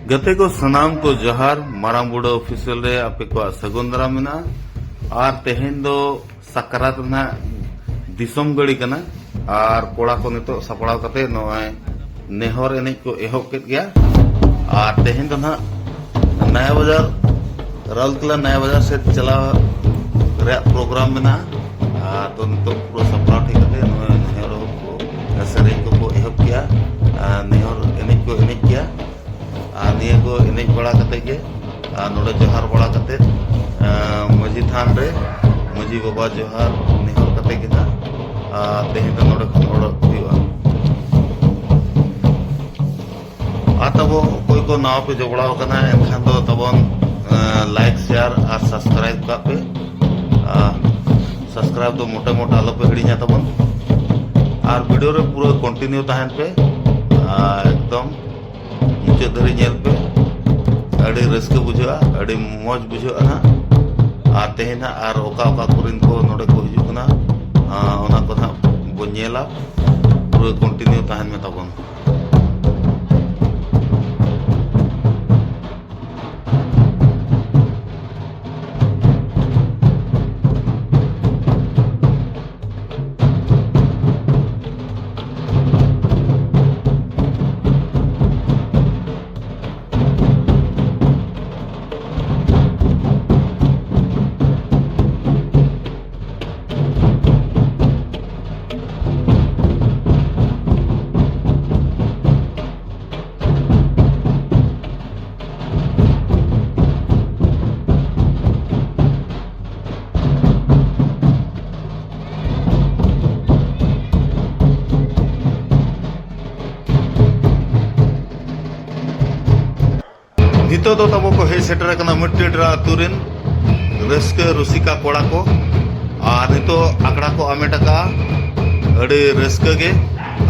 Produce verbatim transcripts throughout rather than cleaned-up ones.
ᱜᱟᱛᱮ ᱠᱚ ᱥᱟᱱᱟᱢ ᱠᱚ ᱡᱚᱦᱟᱨ, ᱢᱟᱨᱟᱝ ᱵᱩᱰᱷᱟᱹ ᱚᱯᱷᱤᱥᱤᱭᱟᱞ ᱨᱮ ᱟᱯᱮ ᱠᱚᱣᱟᱜ ᱥᱟᱹᱜᱩᱱ ᱫᱟᱨᱟᱢ ᱢᱮᱱᱟᱜᱼᱟ᱾ ᱟᱨ ᱛᱮᱦᱮᱧ ᱫᱚ ᱥᱟᱠᱨᱟᱛ ᱨᱮᱱᱟᱜ ᱫᱤᱥᱚᱢ ᱜᱟᱹᱲᱤ ᱠᱟᱱᱟ᱾ ᱟᱨ ᱠᱚᱲᱟ ᱠᱚ ᱱᱤᱛᱚᱜ ᱥᱟᱯᱲᱟᱣ ᱠᱟᱛᱮ ᱱᱚᱜᱼᱚᱭ ᱱᱮᱦᱚᱨ ᱮᱱᱮᱡ ᱠᱚ ᱮᱦᱚᱵ ᱠᱮᱫ ᱜᱮᱭᱟ᱾ ᱟᱨ ᱛᱮᱦᱮᱧ ᱫᱚ ᱱᱟᱦᱟᱜ ᱱᱟᱭᱟ ᱵᱟᱡᱟᱨ, ᱨᱟᱩᱨᱠᱮᱞᱟ ᱱᱟᱭᱟ ᱵᱟᱡᱟᱨ ᱥᱮᱫ ᱪᱟᱞᱟᱣ ᱨᱮᱭᱟᱜ ᱯᱨᱳᱜᱨᱟᱢ ᱢᱮᱱᱟᱜᱼᱟ᱾ ᱟᱨ ᱛᱚ ᱱᱤᱛᱚᱜ ᱯᱩᱨᱟᱹ ᱥᱟᱯᱲᱟᱣ ᱴᱷᱤᱠ ᱠᱟᱛᱮ ᱱᱚᱜᱼᱚᱭ ᱱᱮᱦᱚᱨ ᱠᱚ ᱥᱮᱨᱮᱧ ᱠᱚᱠᱚ ᱮᱦᱚᱵ ᱠᱮᱜᱼᱟ᱾ ᱟᱨ ᱱᱮᱦᱚᱨ ᱮᱱᱮᱡ ᱠᱚ ᱮᱱᱮᱡ ᱠᱮᱜᱼᱟ᱾ ᱟᱨ ᱱᱤᱭᱟᱹ ᱠᱚ ᱮᱱᱮᱡ ᱵᱟᱲᱟ ᱠᱟᱛᱮ ᱜᱮ, ᱟᱨ ᱱᱚᱰᱮ ᱡᱚᱦᱟᱨ ᱵᱟᱲᱟ ᱠᱟᱛᱮ, ᱟᱨ ᱢᱟᱹᱡᱷᱤ ᱛᱷᱟᱱ ᱨᱮ ᱢᱟᱹᱡᱷᱤ ᱵᱟᱵᱟ ᱡᱚᱦᱟᱨ ᱱᱮᱦᱚᱨ ᱠᱟᱛᱮ ᱜᱮ ᱱᱟᱜ, ᱟᱨ ᱛᱮᱦᱮᱧ ᱫᱚ ᱱᱚᱰᱮ ᱠᱷᱚᱱ ᱚᱰᱚᱠ ᱦᱩᱭᱩᱜᱼᱟ᱾ ᱟᱨ ᱛᱟᱵᱚ ᱚᱠᱚᱭ ᱠᱚ ᱱᱟᱣᱟ ᱯᱮ ᱡᱚᱯᱲᱟᱣ ᱟᱠᱟᱱᱟ, ᱮᱱᱠᱷᱟᱱ ᱫᱚ ᱛᱟᱵᱚᱱ, ᱟᱸ, ᱞᱟᱭᱤᱠ, ᱥᱮᱭᱟᱨ ᱟᱨ ᱥᱟᱵᱥᱠᱨᱟᱭᱤᱵ ᱠᱟᱜ ᱯᱮ᱾ ᱟᱨ ᱥᱟᱵᱥᱠᱨᱟᱭᱤᱵ ᱫᱚ ᱢᱚᱴᱮ ᱢᱚᱴᱮ ᱟᱞᱚ ᱯᱮ ᱦᱤᱲᱤᱧᱟ ᱛᱟᱵᱚᱱ᱾ ᱟᱨ ᱵᱷᱤᱰᱤᱭᱳ ᱨᱮ ᱯᱩᱨᱟᱹ ᱠᱚᱱᱴᱤᱱᱤᱭᱩ ᱛᱟᱦᱮᱱ ᱯᱮ, ᱟᱨ ᱮᱠᱫᱚᱢ ᱢᱩᱪᱟᱹᱫ ᱫᱷᱟᱹᱨᱤᱡ ᱧᱮᱞ ᱯᱮ᱾ ᱟᱹᱰᱤ ᱨᱟᱹᱥᱠᱟᱹ ᱵᱩᱡᱷᱟᱹᱜᱼᱟ, ᱟᱹᱰᱤ ᱢᱚᱡᱽ ᱵᱩᱡᱷᱟᱹᱜᱼᱟ ᱦᱟᱸᱜ᱾ ᱟᱨ ᱛᱮᱦᱮᱧ ᱦᱟᱸᱜ ᱟᱨ ᱚᱠᱟ ᱚᱠᱟ ᱠᱚᱨᱮᱱ ᱠᱚ ᱱᱚᱰᱮ ᱠᱚ ᱦᱤᱡᱩᱜ ᱠᱟᱱᱟ, ᱟᱸ, ᱚᱱᱟ ᱠᱚ ᱦᱟᱸᱜ ᱵᱚᱱ ᱧᱮᱞᱟ᱾ ᱯᱩᱨᱟᱹ ᱠᱚᱱᱴᱤᱱᱤᱭᱩ ᱛᱟᱦᱮᱱ ᱢᱮ ᱛᱟᱵᱚᱱ᱾ ᱱᱤᱛᱚᱜ ᱫᱚ ᱛᱟᱵᱚ ᱠᱚ ᱦᱮᱡ ᱥᱮᱴᱮᱨ ᱟᱠᱟᱱᱟ ᱢᱟᱹᱴᱤ ᱰᱮᱨᱟ ᱟᱹᱛᱩ ᱨᱮᱱ ᱨᱟᱹᱥᱠᱟᱹ ᱨᱩᱥᱤᱠᱟ ᱠᱚᱲᱟ ᱠᱚ᱾ ᱟᱨ ᱱᱤᱛᱚᱜ ᱟᱠᱷᱲᱟ ᱠᱚ ᱟᱢᱮᱴ ᱟᱠᱟᱫᱼᱟ᱾ ᱟᱹᱰᱤ ᱨᱟᱹᱥᱠᱟᱹ ᱜᱮ᱾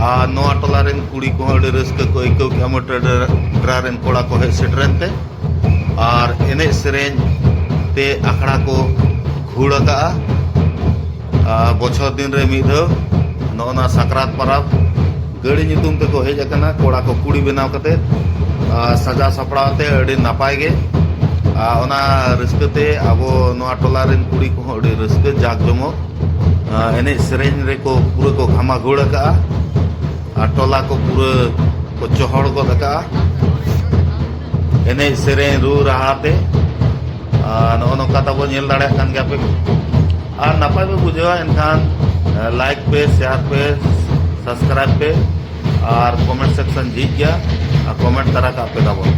ᱟᱨ ᱱᱚᱣᱟ ᱴᱚᱞᱟ ᱨᱮᱱ ᱠᱩᱲᱤ ᱠᱚᱦᱚᱸ ᱟᱹᱰᱤ ᱨᱟᱹᱥᱠᱟᱹ ᱠᱚ ᱟᱹᱭᱠᱟᱹᱣ ᱠᱮᱫᱼᱟ ᱢᱟᱹᱴᱤ ᱰᱮᱨᱟ ᱨᱮᱱ ᱠᱚᱲᱟ ᱠᱚ ᱦᱮᱡ ᱥᱮᱴᱮᱨᱮᱱ ᱛᱮ᱾ ᱟᱨ ᱮᱱᱮᱡ ᱥᱮᱨᱮᱧ ᱛᱮ ᱟᱠᱷᱲᱟ ᱠᱚ ᱦᱩᱲ ᱟᱠᱟᱫᱼᱟ᱾ ᱟᱨ ᱵᱚᱪᱷᱚᱨ ᱫᱤᱱ ᱨᱮ ᱢᱤᱫ ᱫᱷᱟᱣ ᱱᱚᱜᱼᱚ ᱱᱟ ᱥᱟᱠᱨᱟᱛ ᱯᱟᱨᱟᱵᱽ ᱜᱟᱹᱲᱤ ᱧᱩᱛᱩᱢ ᱛᱮᱠᱚ ᱦᱮᱡ ᱟᱠᱟᱱᱟ, ᱠᱚᱲᱟ ᱠᱚ ᱠᱩᱲᱤ ᱵᱮᱱᱟᱣ ᱠᱟᱛᱮ᱾ ᱟᱨ ᱥᱟᱡᱟᱣ ᱥᱟᱯᱲᱟᱣ ᱛᱮ ᱟᱹᱰᱤ ᱱᱟᱯᱟᱭ ᱜᱮ᱾ ᱟᱨ ᱚᱱᱟ ᱨᱟᱹᱥᱠᱟᱹ ᱛᱮ ᱟᱵᱚ ᱱᱚᱣᱟ ᱴᱚᱞᱟ ᱨᱮᱱ ᱠᱩᱲᱤ ᱠᱚᱦᱚᱸ ᱟᱹᱰᱤ ᱨᱟᱹᱥᱠᱟᱹ ᱡᱟᱠ ᱡᱚᱢᱚᱠ, ᱟᱨ ᱮᱱᱮᱡ ᱥᱮᱨᱮᱧ ᱨᱮᱠᱚ ᱯᱩᱨᱟᱹ ᱠᱚ ᱜᱷᱟᱢᱟᱜᱷᱩᱲ ᱟᱠᱟᱜᱼᱟ᱾ ᱟᱨ ᱴᱚᱞᱟ ᱠᱚ ᱯᱩᱨᱟᱹ ᱠᱚ ᱪᱚᱦᱚᱲ ᱜᱚᱫ ᱟᱠᱟᱜᱼᱟ ᱮᱱᱮᱡ ᱥᱮᱨᱮᱧ ᱨᱩ ᱨᱟᱦᱟ ᱛᱮ᱾ ᱟᱨ ᱱᱚᱜᱼᱚ ᱱᱚᱝᱠᱟ ᱛᱟᱵᱚ ᱧᱮᱞ ᱫᱟᱲᱮᱭᱟᱜ ᱠᱟᱱ ᱜᱮᱭᱟ ᱯᱮ᱾ ᱟᱨ ᱱᱟᱯᱟᱭ ᱯᱮ ᱵᱩᱡᱷᱟᱹᱣᱟ ᱮᱱᱠᱷᱟᱱ, ᱮ, like ᱯᱮ, share ᱯᱮ, subscribe ᱯᱮ ᱟᱨ comment section ᱡᱷᱤᱡ ᱜᱮᱭᱟ᱾ ᱟᱨ comment ᱛᱟᱨᱟ ᱠᱟᱜ ᱯᱮ ᱛᱟᱵᱚᱱ᱾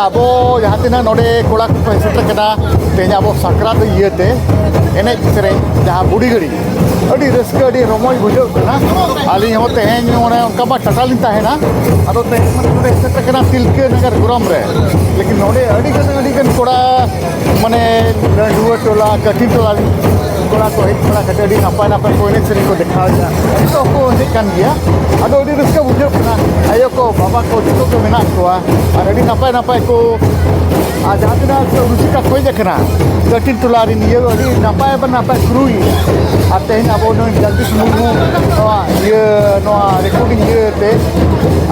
ᱟᱵᱚ ᱡᱟᱦᱟᱸ ᱛᱤᱱᱟᱹᱜ ᱱᱚᱰᱮ ᱠᱚᱲᱟ ᱠᱚᱠᱚ ᱦᱮᱡ ᱥᱮᱴᱮᱨ ᱠᱟᱱᱟ, ᱛᱮᱦᱮᱧ ᱟᱵᱚ ᱥᱟᱠᱨᱟᱛ ᱤᱭᱟᱹᱛᱮ ᱮᱱᱮᱡ ᱥᱮᱨᱮᱧ ᱡᱟᱦᱟᱸ ᱵᱩᱰᱷᱤ ᱜᱟᱹᱲᱤ, ᱟᱹᱰᱤ ᱨᱟᱹᱥᱠᱟᱹ, ᱟᱹᱰᱤ ᱨᱚᱢᱚᱡᱽ ᱵᱩᱡᱷᱟᱹᱜ ᱠᱟᱱᱟ᱾ ᱟᱹᱞᱤᱧ ᱦᱚᱸ ᱛᱮᱦᱮᱧ ᱚᱱᱮ ᱚᱱᱠᱟ ᱢᱟ ᱴᱟᱴᱟ ᱞᱤᱧ ᱛᱟᱦᱮᱱᱟ, ᱟᱫᱚ ᱛᱮᱦᱮᱧ ᱢᱟ ᱱᱚᱰᱮ ᱦᱮᱡ ᱥᱮᱴᱮᱨ ᱠᱟᱱᱟ ᱛᱤᱞᱠᱟᱹ ᱱᱟᱜᱟᱨ ᱜᱚᱨᱚᱢ ᱨᱮ, ᱞᱮᱠᱤᱱ ᱱᱚᱰᱮ ᱟᱹᱰᱤ ᱜᱟᱱ, ᱟᱹᱰᱤ ᱜᱟᱱ ᱠᱚᱲᱟ, ᱢᱟᱱᱮ ᱰᱟᱺᱰᱩᱣᱟᱹ ᱴᱚᱞᱟ, ᱠᱟᱹᱴᱤᱡ ᱴᱚᱞᱟ ᱠᱚᱲᱟ ᱠᱚ ᱦᱮᱡ ᱵᱟᱲᱟ ᱠᱟᱛᱮ ᱟᱹᱰᱤ ᱱᱟᱯᱟᱭ ᱱᱟᱯᱟᱭ ᱠᱚ ᱮᱱᱮᱡ ᱥᱮᱨᱮᱧ ᱠᱚ ᱫᱮᱠᱷᱟᱣᱮᱫᱟ᱾ ᱡᱚᱛᱚ ᱠᱚ ᱮᱱᱮᱡ ᱠᱟᱱ ᱜᱮᱭᱟ, ᱟᱫᱚ ᱟᱹᱰᱤ ᱨᱟᱹᱥᱠᱟᱹ ᱵᱩᱡᱷᱟᱹᱜ ᱠᱟᱱᱟ᱾ ᱟᱭᱳ ᱠᱚ, ᱵᱟᱵᱟ ᱠᱚ, ᱡᱚᱛᱚ ᱠᱚ ᱢᱮᱱᱟᱜ ᱠᱚᱣᱟ ᱟᱨ ᱟᱹᱰᱤ ᱱᱟᱯᱟᱭ ᱱᱟᱯᱟᱭ ᱠᱚ, ᱟᱨ ᱡᱟᱦᱟᱸ ᱛᱤᱱᱟᱹᱜ ᱠᱚ ᱨᱩᱥᱤᱠᱟ ᱠᱚ ᱦᱮᱡ ᱟᱠᱟᱱᱟ ᱠᱟᱹᱴᱤᱡ ᱴᱚᱞᱟ ᱨᱮᱱ, ᱤᱭᱟᱹ ᱟᱹᱰᱤ ᱱᱟᱯᱟᱭ ᱱᱟᱯᱟᱭ ᱠᱨᱩ ᱜᱮ᱾ ᱟᱨ ᱛᱮᱦᱮᱧ ᱟᱵᱚ ᱱᱩᱭ ᱡᱚᱜᱽᱫᱤᱥ ᱢᱩᱨᱢᱩ ᱱᱚᱣᱟ ᱤᱭᱟᱹ, ᱱᱚᱣᱟ ᱨᱮᱠᱚᱨᱰᱤᱝ ᱤᱭᱟᱹ ᱛᱮ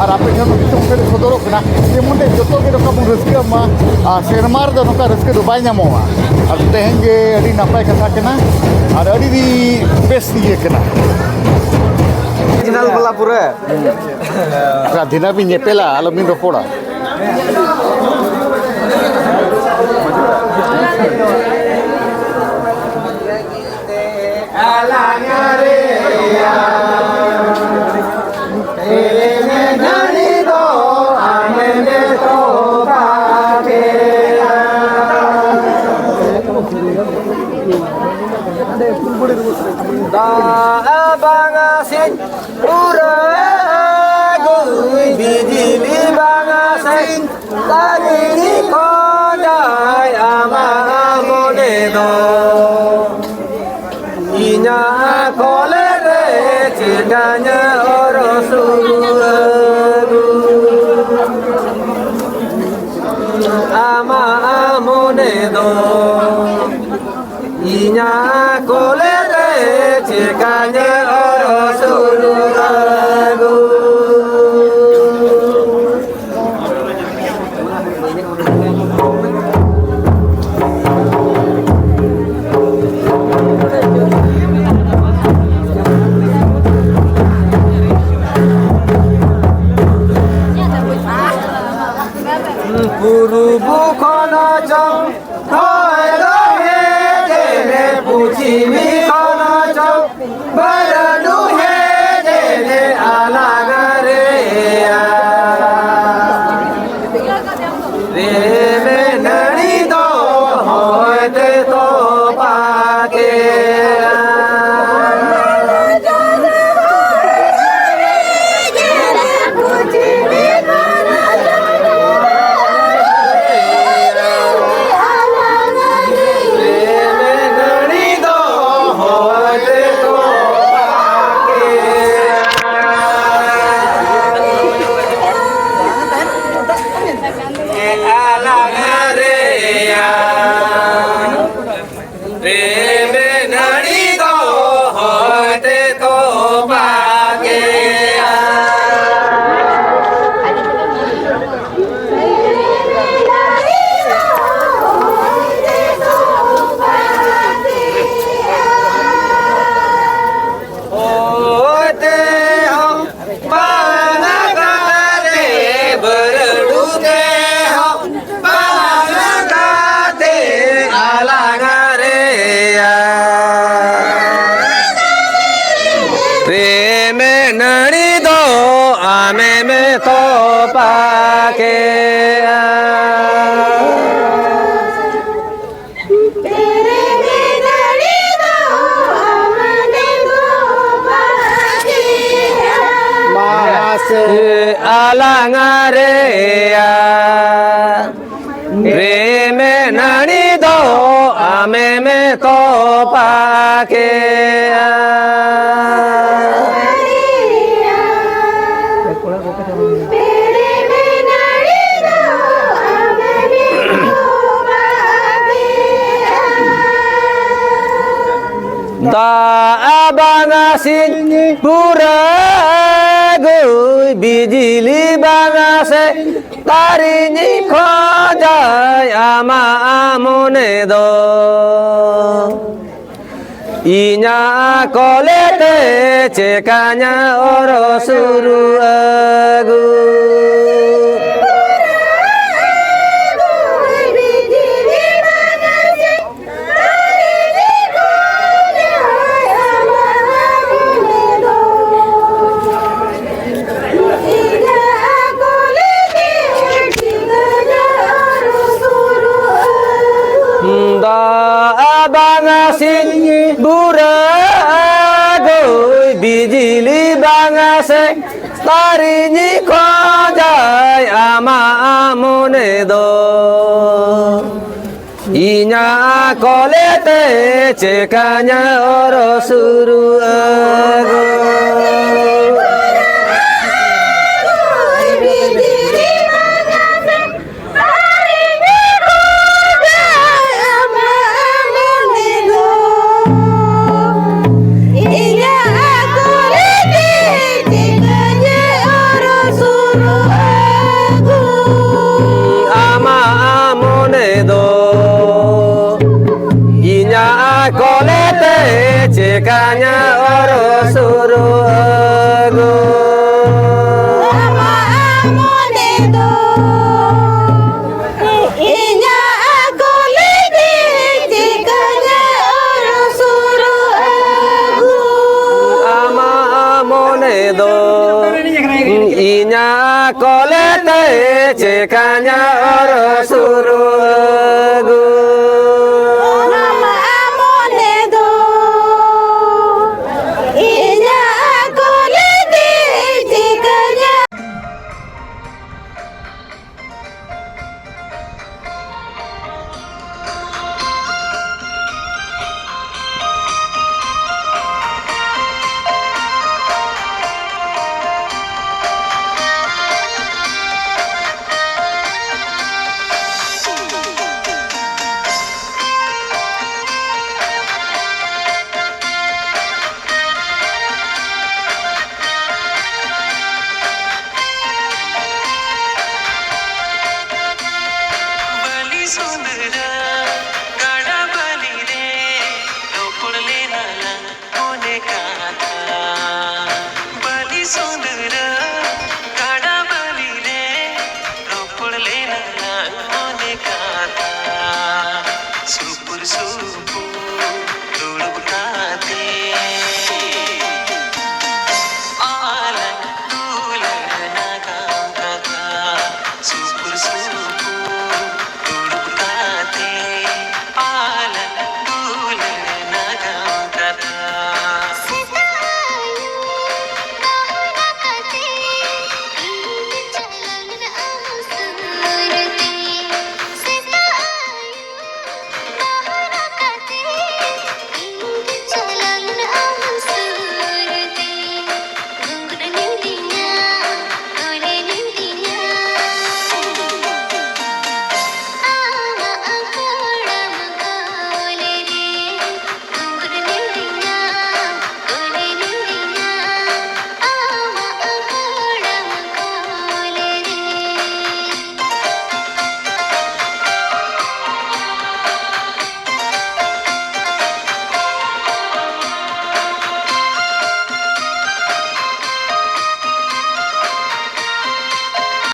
ᱟᱨ ᱟᱯᱮ ᱴᱷᱮᱱ ᱦᱚᱸ ᱫᱤᱥᱚᱢ ᱥᱮᱫ ᱥᱚᱫᱚᱨᱚᱜ ᱠᱟᱱᱟ, ᱡᱮᱢᱚᱱ ᱛᱮ ᱡᱚᱛᱚ ᱜᱮ ᱱᱚᱝᱠᱟ ᱵᱚᱱ ᱨᱟᱹᱥᱠᱟᱹᱜ ᱢᱟ᱾ ᱟᱨ ᱥᱮᱨᱢᱟ ᱨᱮᱫᱚ ᱱᱚᱝᱠᱟ ᱨᱟᱹᱥᱠᱟᱹ ᱫᱚ ᱵᱟᱭ ᱧᱟᱢᱚᱜᱼᱟ᱾ ᱟᱨ ᱛᱮᱦᱮᱧ ᱜᱮ ᱟᱹᱰᱤ ᱱᱟᱯᱟᱭ ᱠᱟᱛᱷᱟ ᱠᱟᱱᱟ ᱟᱨ ᱟᱹᱰᱤ ᱵᱮᱥ ᱤᱭᱟᱹ ᱠᱟᱱᱟ᱾ ᱚᱨᱤᱡᱤᱱᱟᱞ ᱵᱟᱞᱟ ᱯᱩᱨᱟᱹ᱾ ᱫᱷᱤᱱᱟᱹᱝ ᱵᱤᱱ ᱧᱮᱯᱮᱞᱟ, ᱟᱞᱚᱵᱤᱱ ᱨᱚᱯᱚᱲᱟ᱾ ᱫᱟᱜ ᱵᱟᱝᱟ ᱥᱤᱧ ᱯᱩᱨᱟᱹ ᱜᱩᱭ ᱵᱤᱡᱽᱞᱤ ᱵᱟᱝᱟ ᱥᱤᱧ ᱛᱟᱹᱨᱤ ᱠᱷᱚᱡᱟᱭ ᱟᱢᱟᱜ ᱢᱚᱱᱮ ᱫᱚ᱾ ᱤᱧᱟᱜ ᱠᱚᱞᱮ ᱨᱮ ᱪᱮᱫᱟᱧ ᱚᱨ ᱥᱩᱨᱩᱜ ᱟᱹᱜᱩ? ᱟᱢᱟᱜ ᱢᱚᱱᱮ ᱫᱚ ᱤᱧᱟᱜ ᱠᱚᱞᱮ ᱨᱮ ᱪᱮᱠᱟᱧ ᱚᱨ ᱥᱩᱨᱩᱜ ᱟᱹᱜᱩ? ᱯᱩᱨᱩᱵ ᱠᱷᱚᱱ ᱪᱚᱝ ᱦᱚᱭ ᱫᱚ ᱦᱮᱡ ᱮᱱᱮ, ᱯᱚᱪᱷᱤᱢ ᱠᱷᱚᱱ ᱪᱚᱝ ᱵᱟᱨᱰᱩ ᱦᱮᱡ ᱮᱱᱮ ᱟᱞᱟᱝ ᱨᱮᱭᱟᱜ᱾ ᱟᱞᱟᱝ ᱨᱮᱭᱟᱜ ᱯᱨᱮᱢ ᱱᱟᱹᱲᱤ ᱫᱚ ᱦᱚᱭ ᱛᱮ ᱛᱚᱯᱟ ᱠᱮᱜᱼᱟ᱾ ᱦᱚᱭ ᱛᱮᱦᱚᱸ ᱵᱟᱝ ᱠᱟᱛᱮ, ᱵᱟᱹᱨᱰᱩ ᱛᱮᱦᱚᱸ ᱵᱟᱝ ᱠᱟᱛᱮ, ᱟᱞᱟᱝ ᱨᱮᱭᱟᱜ ᱯᱨᱮᱢ ᱱᱟᱹᱲᱤ ᱫᱚ ᱟᱢᱮᱢ ᱛᱚᱯᱟ ᱠᱮᱜᱼᱟ᱾ ᱢᱟᱥᱮ ᱟᱞᱟᱝ ᱨᱮᱭᱟᱜ ᱯᱨᱮᱢ ᱱᱟᱹᱲᱤ ᱫᱚ ᱟᱢᱮᱢ ᱛᱚᱯᱟ ᱠᱮᱜᱼᱟ᱾ ᱫᱟᱜ ᱵᱟᱝᱟ ᱥᱤᱧ ᱯᱩᱨᱟᱹ ᱜᱩᱭ, ᱵᱤᱡᱽᱞᱤ ᱵᱟᱝᱟ ᱥᱮ ᱛᱟᱨᱤᱧ ᱠᱷᱚᱡᱟᱭ ᱟᱢᱟᱜ ᱢᱚᱱᱮ ᱫᱚ᱾ ᱤᱧᱟᱜ ᱠᱚᱞᱮ ᱛᱮ ᱪᱮᱠᱟᱧᱟ ᱚᱨ ᱥᱩᱨᱩ ᱟᱹᱜᱩ᱾ ᱫᱟᱜ ᱵᱟᱝᱟ ᱥᱤᱧ ᱵᱩᱨᱟᱹ ᱜᱚᱭ, ᱵᱤᱡᱽᱞᱤ ᱵᱟᱝᱟ ᱥᱮ ᱛᱟᱨᱤᱧ ᱠᱷᱚᱡᱟᱭ ᱟᱢᱟᱜ ᱢᱚᱱᱮ ᱫᱚ᱾ ᱤᱧᱟᱜ ᱠᱚᱞᱮ ᱛᱮ ᱪᱮᱠᱟᱧᱟ ᱚᱨ ᱥᱩᱨᱩ ᱟᱹᱜᱩ᱾ ᱠᱟᱧᱟ ᱚᱨ ᱥᱩᱨᱩ ᱟᱹᱜᱩ᱾ ᱟᱢᱟᱜ ᱢᱚᱱᱮ ᱫᱚ ᱤᱧᱟᱜ ᱠᱚᱞᱮ ᱫᱮ ᱪᱮᱠᱟᱧᱟ ᱚᱨ ᱥᱩᱨᱩ ᱟᱹᱜᱩ᱾ ᱟᱢᱟᱜ ᱢᱚᱱᱮ ᱫᱚ ᱤᱧᱟᱜ ᱠᱚᱞᱮ ᱛᱮ ᱪᱮᱠᱟᱧᱟ ᱚᱨ ᱥᱩᱨᱩ ᱟᱹᱜᱩ᱾ ᱟᱢᱟᱜ ᱢᱚᱱᱮ ᱫᱚ ᱤᱧᱟᱜ ᱠᱚᱞᱮ ᱛᱮ ᱪᱮᱠᱟᱧᱟ᱾ ᱵᱟᱹᱞᱤ ᱥᱩᱸᱫᱽᱨᱟ ᱜᱟᱰᱟ ᱵᱟᱹᱞᱤ ᱨᱮ ᱨᱚᱯᱚᱲ ᱞᱮᱱᱟ ᱞᱟᱝ ᱢᱚᱱᱮ ᱠᱟᱛᱷᱟ᱾ ᱵᱟᱹᱞᱤ ᱥᱩᱸᱫᱽᱨᱟ ᱜᱟᱰᱟ ᱵᱟᱹᱞᱤ ᱨᱮ ᱨᱚᱯᱚᱲ ᱞᱮᱱᱟ ᱞᱟᱝ ᱢᱚᱱᱮ ᱠᱟᱛᱷᱟ᱾ ᱥᱩᱯᱩᱨ ᱥᱩᱯᱩᱨ